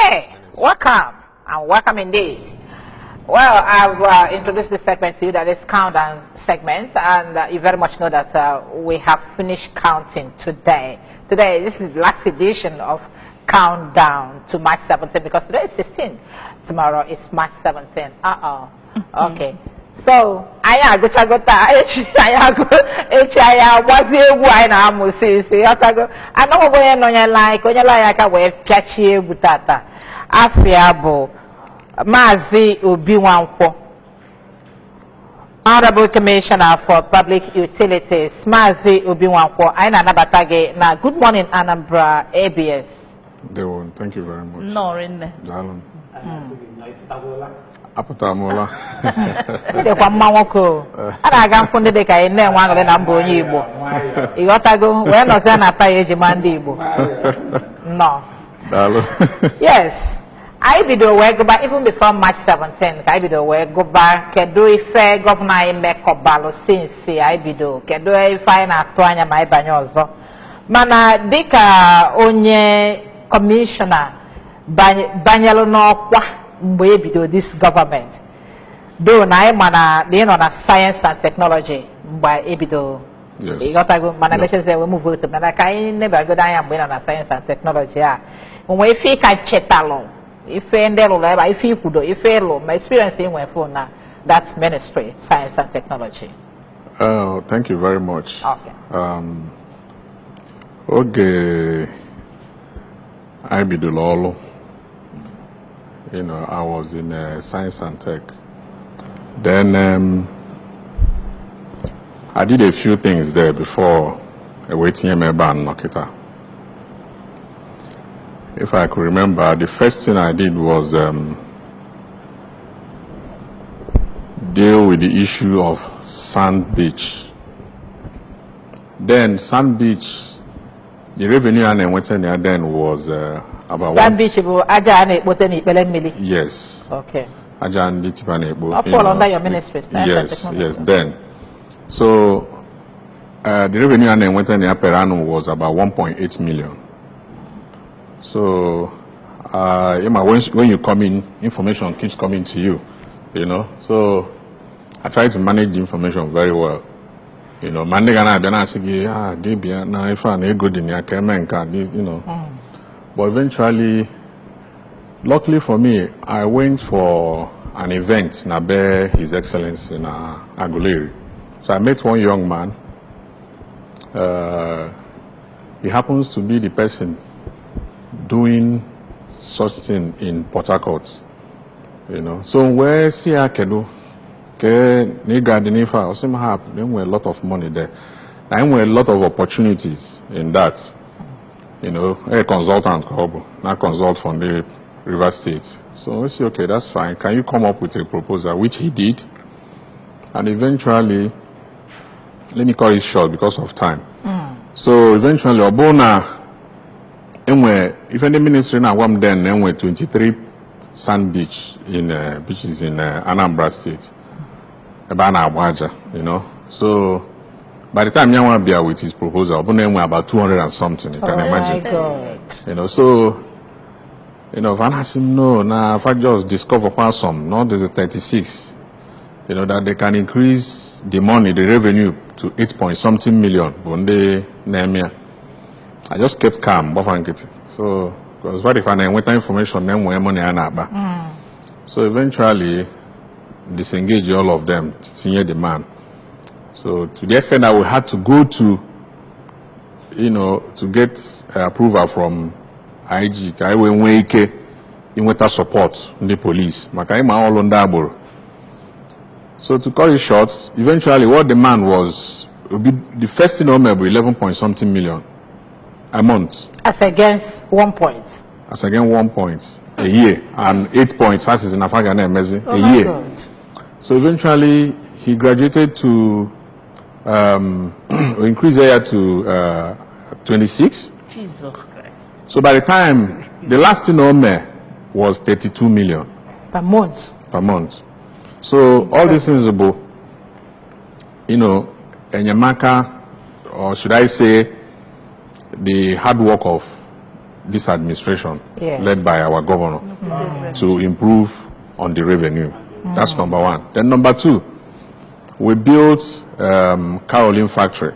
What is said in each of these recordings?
Okay, welcome, and welcome indeed. Well, I've introduced this segment to you, that is countdown segment, and you very much know that we have finished counting today. Today, this is the last edition of Countdown to March 17, because today is 16. Tomorrow is March 17. Uh-oh. Okay. So, anyị agụchago taa, echi anyị agụ, echi anyị agbazi egwu anyị na-amụsị isi, ọtago. Anọghị onye nọnyela anyị ka onye la anyị aka wee pịachie egwu tata. Afịa bụ Maazị Obi Nwankwọ, Honorable Commissioner for Public Utilities. Maazị Obi Nwankwọ, anyị na-anabata gị na Good Morning Anambra ABS. Ndewo, thank you very much. Nnọọ rinne. Daalụ. Apụtara m ụla. Ị dịkwa mma nwoke o. A na-aga mfụ ndị dị ka ị na-enwe aṅụrị na mba onye Igbo. Ị ghọtago wee nọzie na taya eji ma ndị Igbo. Nnọọ. Daalụ. Yes. Anyị bido wee gụba even before March 17 ka anyị bido wee gụba kedu ife gọvanọ anyị mekọbalụ since anyị bido, kedu ife anyị na-atụ anya ma anyị banye ọzọ. Mana dịka onye kọmishọna banyelụ n'ọkwa mgbe ebido this government, do na anyị ma na ị nọ na science and technology mgbe ebido. Yes. Ịghọtago, mana mechazie wee move otu, mana ka anyị nebagodo anya mgbe ị nọ na science and technology a, onwe ife ị ka chetalụ, ife ndị lụrụ ebe a, ife ikwudo, ife ịlụ, ma experience ị nwee fụ na that ministry, science and technology. Oh, thank you very much. Okay. Oge anyị bidoro ọrụ, I was in science and tech. Then I did a few things there before waiting ebe a nọ kịta. If I could remember, the first thing I did was deal with the issue of Sand Beach. Then Sand Beach, the revenue I went there then was about Sand Beach bụ aja a na-ekpote n'ikpere mmiri. Yes. Okay. Aja ndị tipa na-ekpo. Ọ fall under your ministry, science and Yes, technology. yes, then. So the revenue I went there per annum was about 1.8 million. So, when you come in, information keeps coming to you, you know. So, I try to manage the information very well. You know, ma ndị ga na-abịa na-asị gị, ah, gị bịa na ife a na ego dị na ya ka eme nke a, you know. But eventually, luckily for me, I went for an event na be His Excellency na Aguleri. So I met one young man. He happens to be the person doing such thing in Port Harcourt, you know. So where see kedu ke na dị n'ife a, ọ sị m ha there were a lot of money there. There were a lot of opportunities in that. You know, a consultant ka ọ bụ, na consult from the River State. So I say, okay, that's fine. Can you come up with a proposal? Which he did. And eventually, let me cut it short because of time. So eventually, ọ bụrụ na enwe ife ndị ministry na-agwa m then na enwe 23 sand beach in beaches in Anambra State ebe a na-agba aja, you know. So by the time Nyanwa bịa with his proposal, ọ bụ na enwe about 200 and something, you can Oh my imagine. God. You know, so you know, Van asị m no, na if I just discover kwa some, no, there's a 36, you know, that they can increase the money, the revenue to 8 point something million bụ ndị na-eme ya. I just kept calm, gbafa nkịtị. So, because what if I na-enweta information na enwee money a na-akpa? So eventually, disengage all of them, tinye the man. So to the extent that we had to go to, you know, to get approval from IG, ka anyị wee nwee ike inweta support ndị police maka ịma ọlụ ndị agboro. So to cut it short, eventually what the man was, the first thing o mere bụ 11 point something million a month. As against 1 point. As against 1 point a year and 8 points passes in Afaga na emezi Oh a my year. God. So eventually he graduated to increase there to 26. Jesus Christ. So by the time the last thing o mere was 32 million per month. Per month. So all these things bụ, you know, enyemaka, or should I say, the hard work of this administration, Yes. led by our governor, to improve on the revenue. That's number one. Then number two, we built kaolin factory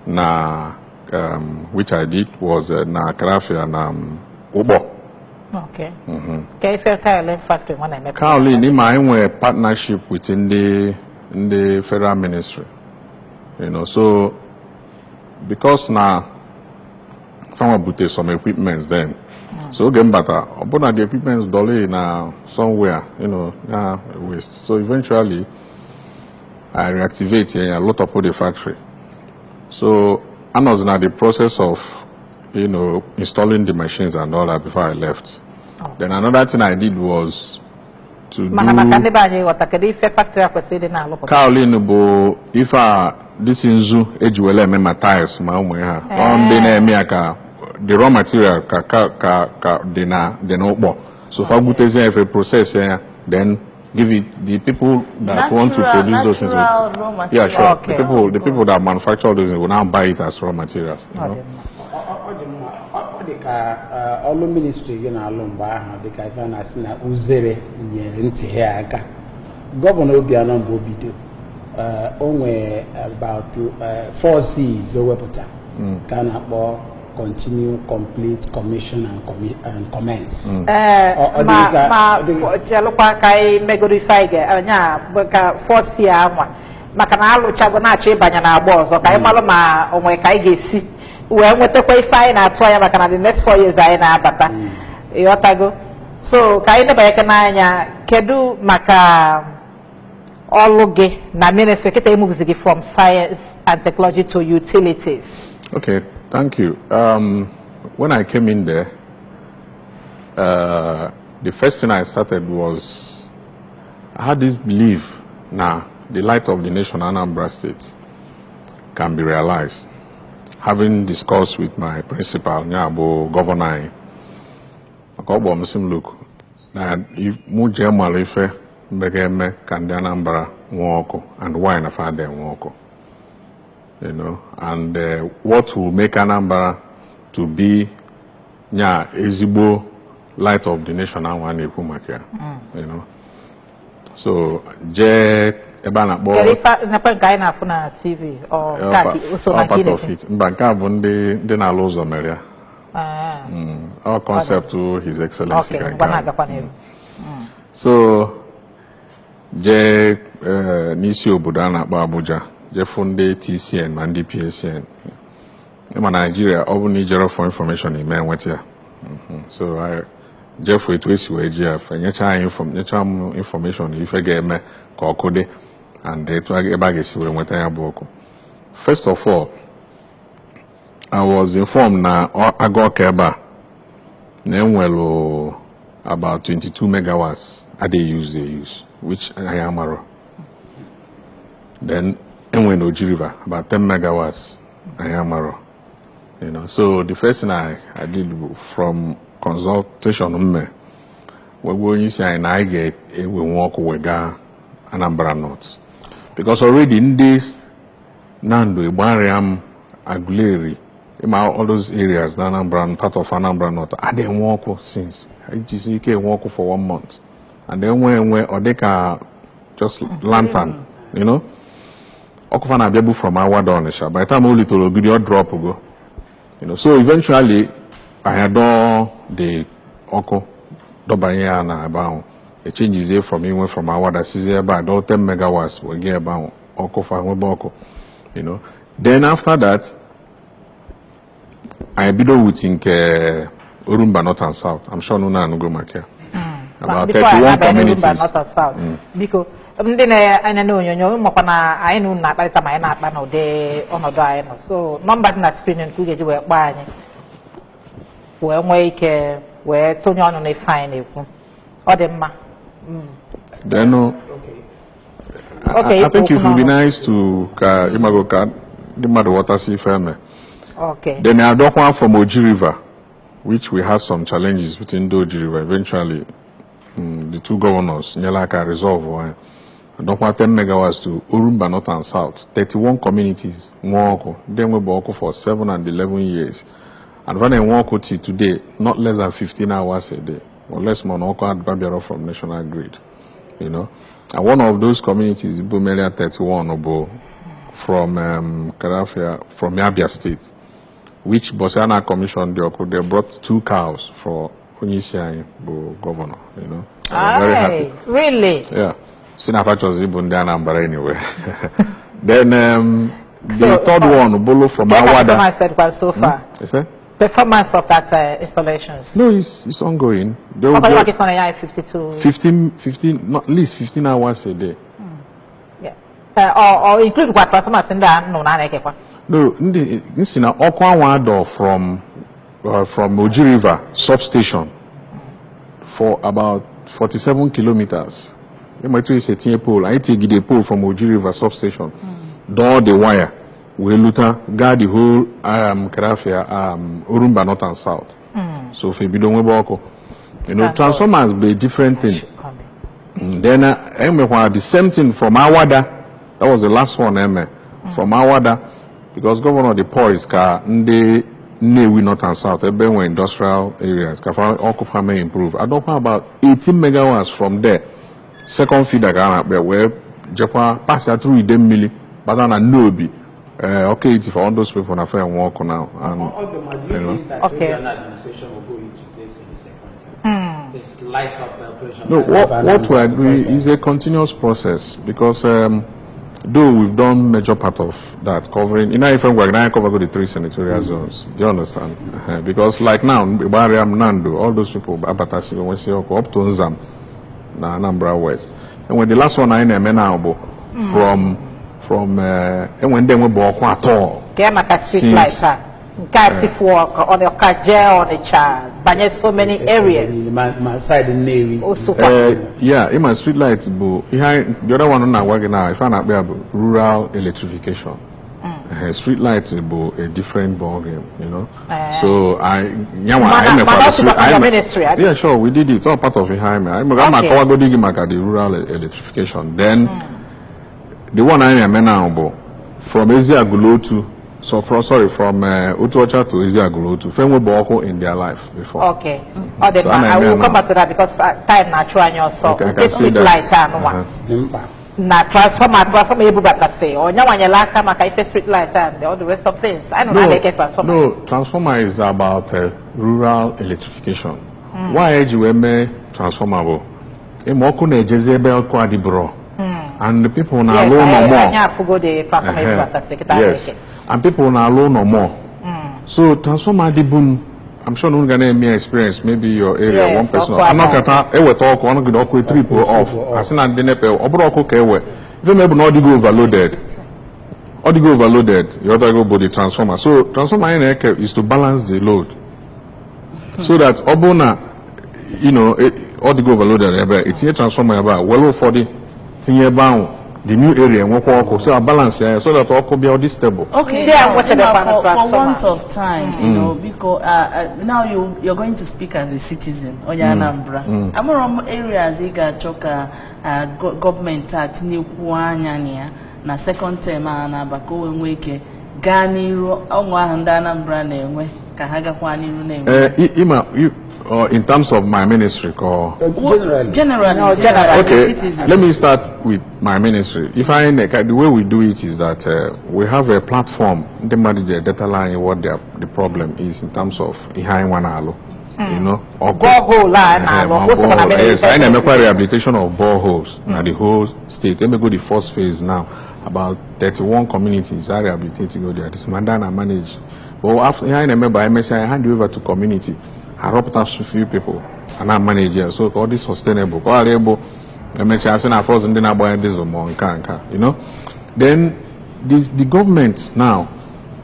na which I did was na Karafia na Ubo. Okay. Ka ife kaolin factory nwa na-emepe? Kaolin, ịma anyị nwere partnership with ndị federal ministry. So because na fanwa bute some equipments then. So oge m bata, ọ bụ na the equipments dọlị na somewhere, na waste. So eventually, I reactivate ya, lot up the factory. So I was in the process of, installing the machines and all that before I left. Then another thing I did was to Mana maka do ndị be anyị ghọta, kedu ife factory a kwesịrị ịdị na-alụpụta? Kaolin bụ ife a dịsị nzu eji wele eme ma tiles ma ụmụ ha. Ọ ndị na-eme ya ka the raw material ka dị na dị n'ụkpọ. So fa gwutezie efe process ya, then give it the people that want to Natural- produce those things. Natural raw material. Yeah, sure. The people that manufacture those things will now buy it as raw materials. You Ọ know? dị mma. Ọ dị mma. Ọ dị ka ọlụ ministry gị na-alụ mgbe ahụ, dị ka ife a na-asị na uzere nyere ntị ha aka. Gọvanọ Obianọ, mgbe o bido, o nwee about four C's o wepụta ka a na-akpọ continue, complete, commission and commence. Ee, Ọ dị ma ma ọ dị- chelụkwa ka anyị megoro ife anyị ga anya ka four C anwa, maka na alụchago na-achọ ịbanye n'agba ọzọ, ka anyị malụ ma onwe ka anyị ga-esi wee nwetakwa ife anyị na-atụ anya, maka na the next 4 years anyị na-abata, ịghọtago? So ka anyị nebanyeke n'anya, kedu maka ọlụ gị na ministry kịta emuvuzi gị from science and technology to utilities? Okay, thank you. When I came in there, the first thing I started was I had this belief now the light of the nation, Anambra State, can be realized. Having discussed with my principal, ya bụ gọvanọ anyị, maka ọ kpọrọ m sị m, "Look, na mụ jee mara ife mbe ga-eme ka ndị Anambra nwee ọkụ and why na fa ada enwe ọkụ. And what will make Anambra to be nya ezigbo light of the nation ahụ a na-ekwu maka ya. So jee ebe a na-akpọ Kedu ife nakwa nke anyị na-afụ na TV ọ nke a ka o so na All nke ị part of na-ekwu? it. Mba, nke a bụ ndị na-alụ ụzọ mere ya. Ah, All concept to His Excellency okay, ka nke ngwa a bụ. na-agakwa n'ihu. So jee n'isi obodo a na-akpọ Abuja, jee fụ ndị TCN ma ndị PSN. Ịma na Nigeria, ọ bụ na ijere for information ime enweta ya. So jee fụ etu esi wee ji ya fe nyecha anyị nyecha m information ife ga-eme ka ọkụ dị and etu ebe a ga-esi wee nweta ya bụ ọkụ. First of all, I was informed na aga ọka ebe a na enwelu about 22 megawatts adịghị use they use, which anyị amarọ. Then enwere na Oji River about 10 megawatts anyị amarọ. So the first thing I did from consultation mme wee gwa onye isi anyị na anyị ga-ewenwe ọkụ wega Anambra North, because already ndị Nando, Igbariam, Aguleri, ịma all those areas na Anambra, part of Anambra North, adịghị enwe ọkụ since ejisi ike enwe ọkụ for one month, and enwe enwe ọ dịka just lantern. Ọkụ fa na-abịabu from Awada, Onitsha. By the time o litere Ogidi, ọ drop go. So eventually anyị adọ the ọkụ dọbanye ya na ebe ahụ, echenjizie from inwe from Awada, sizie ebe a dọ 10 megawatts wee gaa ebe ahụ, ọkụ fa nwebe ọkụ. Then after that, anyị bido with nke Orumba North and South. I'm sure unu anụgo maka ya, about Before anyị 31 abịa n'Orumba communities. North and South, biko, ndị na-anya onyonyo, makwa na anyị na unu na-akparịta ma anyị na-akpa n'ụdị ọnọdụ anyị nọ. So nọmba dị na screen nke ị ga-eji wee kpọọ anyị wee nwee ike wee tụnye ọnụ n'ife anyị na-ekwu. Ọ dị mma. Then Okay, I think it would be okwu n'ọnụ. nice to ka ịmago ka ndị mmadụ ghọtasị ife eme. Okay. Then adọkwa from Oji River, which we had some challenges between the Oji River. Eventually, the two governors nyere aka resolve one. Adọkwa 10 megawatts to Orumba North and South, 31 communities nwee ọkụ. Ndị enwebe ọkụ for 7 and 11 years. And when I work with today, not less than 15 hours a day, or less more, from National Grid, you know. And one of those communities, Bumelia 31, Obo, from Karafia, from Abia State, which Bosana commissioned, they brought 2 cows for Onyeisi governor, you know. I'm very happy. Really? Yeah. Sinafa Ibu Anambra anyway. Then the third one, Bolo from Awada. Performance so far. Is that? Performance of that installations. No, it's ongoing. They will it's on 52. 15, not least 15 hours a day. Yeah. Or include what transformers in there? No, no, this is Okwawado from Oji River substation for about 47 kilometers. You might say a pole. I take the pole from Oji River substation. Door the wire. We luta guard the whole Karafia Urumba North and South. So if you don't work, you know, transformers be a different thing. Then the same thing from Awada. That was the last one, from Awada, because governor the poise ka ndị Nnewi North and South, ebe nwere industrial areas, ka ọkụ fa improve. I don't know about 18 megawatts from there. Second feeder ka a na-akpọ wee jekwa pass ya through Idemmili, bata na Nnobi. Okay, it's for all those people na fair work now. And do you think that okay. The administration will go into this in the second term? This light up operation. No, what we are doing is a continuous process because though we've done major part of that covering, you know, if we're going to cover the 3 senatorial zones, do you understand? Because like now, Ibariam, Nando, all those people, Abatasi, up to Nzam, na Anambra West, and when the last one I now from and when they were born at all. Since so many areas. Yeah, in my street lights, the other one on working now, I found out rural electrification. Street lights is a different ball game, you know. So I yeah, sure, we did it. It's all part of it. I'm the rural electrification. Then the one I am now from Eziagulotu, so from Utuocha to Eziagulotu, Fenwe Boko in their life before. Okay. Oh, then so I will come back to that because time natural so okay, I can see that. Na transformer say or street light and all the rest of things. I don't know how they get transformers. No, transformer is about rural electrification. Why do you make transformer? And the people now alone no more. Yes, and people now alone no more. So transformer the boom. I'm sure no one gonna experience. Maybe your area, one person. I'm not gonna talk. I'm not gonna triple off. I see na the If maybe not go overloaded, or go overloaded, you ought to go body transformer. So transformer in is to balance the load, so that obona, you know, all the go overloaded. It's a transformer about well 40. The new area, so I balance here so that all could be all this stable. Okay, yeah, now, for want of time, you know, because now you're going to speak as a citizen. Oya Anambra. Among areas iga choka government at anya na second term na bako wenweke gaa n'iru ọnwa ahụ ndị Anambra na-enwe ka ha gakwa n'iru na-enwe. Ima, in terms of my ministry, or generally, no, generally. Okay, let me start with my ministry. If I the way we do it is that we have a platform. The manager data line what the problem is in terms of you know, or borehole. Yes, I am rehabilitation of boreholes in the whole state. Let me go the first phase now. About 31 communities are rehabilitating. Go there. This Mandana manage. But after I remember, I hand over to community. I wrapped up a few people and I manage here. So all this sustainable. You know. Then the government now,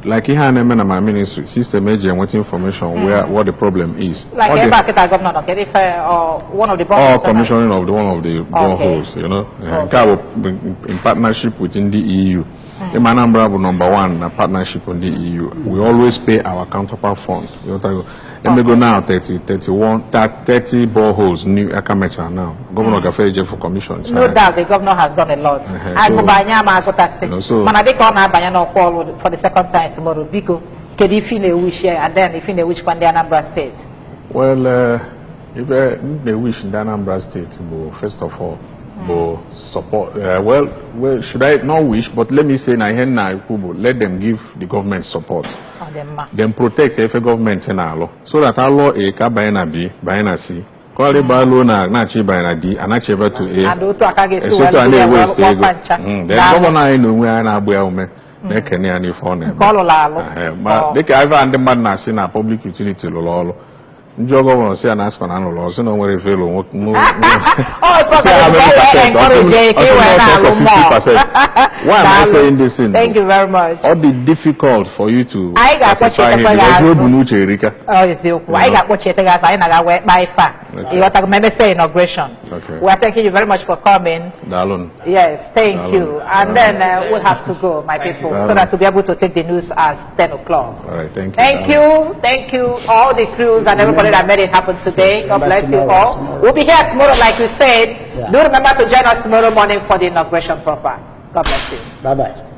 like here in my ministry, system agent want information where what the problem is. Like governor, okay, if one of the boreholes. Or commissioning of the one of the boreholes, you know. Okay. In partnership within the EU. The Anambra number one, a partnership on the EU. We always pay our counterpart fund. You know, let me go now 30 boreholes new Akamecha now. Governor Gafe for commission. No doubt the governor has done a lot. So, for the second time tomorrow, Biko. Kedu ife ị na-ewish ya, and then ife ị na-ewishkwa ndị Anambra State? Well, ife m na-ewish ndị Anambra State bụ, first of all, bụ support. Well, should I not wish, but let me say na ihe nna ekwu bụ let them give the government support. Ọ dị mma. Then protect efe gọọmenti na-alụ so that alụọ A ka banye na B, banye na C, ka ọ rịba alụọ na na-achọ ịbanye na D, anachi ebe to A. And otu aka ga-esi Esotu a wee na-ewe ego. kpọkwa ncha. Then Daalụ. gọvanọ anyị na onwe ya na-agba ya ume, na-ekene ya n'ife ọ na-eme. Nke ọ lụrụ alụ. Ehe, ma dịka ife a ndị mmadụ na-asị na public utility lụrụ ọrụ, njụọ gọvanọ sị ya na asịkwa na alụrụ ọrụ, sị na o nwere ife ịlụ Oh, it's Say how many percent? encourage Ọ sị ka ị wee na ọsọsọ na-alụ more. 50%. Why am I Daalụ. saying this thing? Thank you very much. Ọ dị difficult for you to Anyị satisfy him ga-akpọchitekwa ya because azụ. o bu n'uche erika. Ọ eziokwu. Anyị ga-akpọchiete gị azụ, anyị na-aga wee kpaa ife a. Okay. Ịghọtago ma emesịa inauguration. Okay. We are thanking you very much for coming. Daalụ. Yes, thank Daalụ. you. And then we'll have to go, my people, so Daalụ. that we'll be able to take the news as 10 o'clock. All right, thank you. Thank Daalụ. you. Thank you, all the crews and everybody that made it happen today. God Remember bless you tomorrow, all. tomorrow. We'll be here tomorrow, like we said. Yeah. Do remember to join us tomorrow morning for the inauguration proper. God bless you. Bye bye.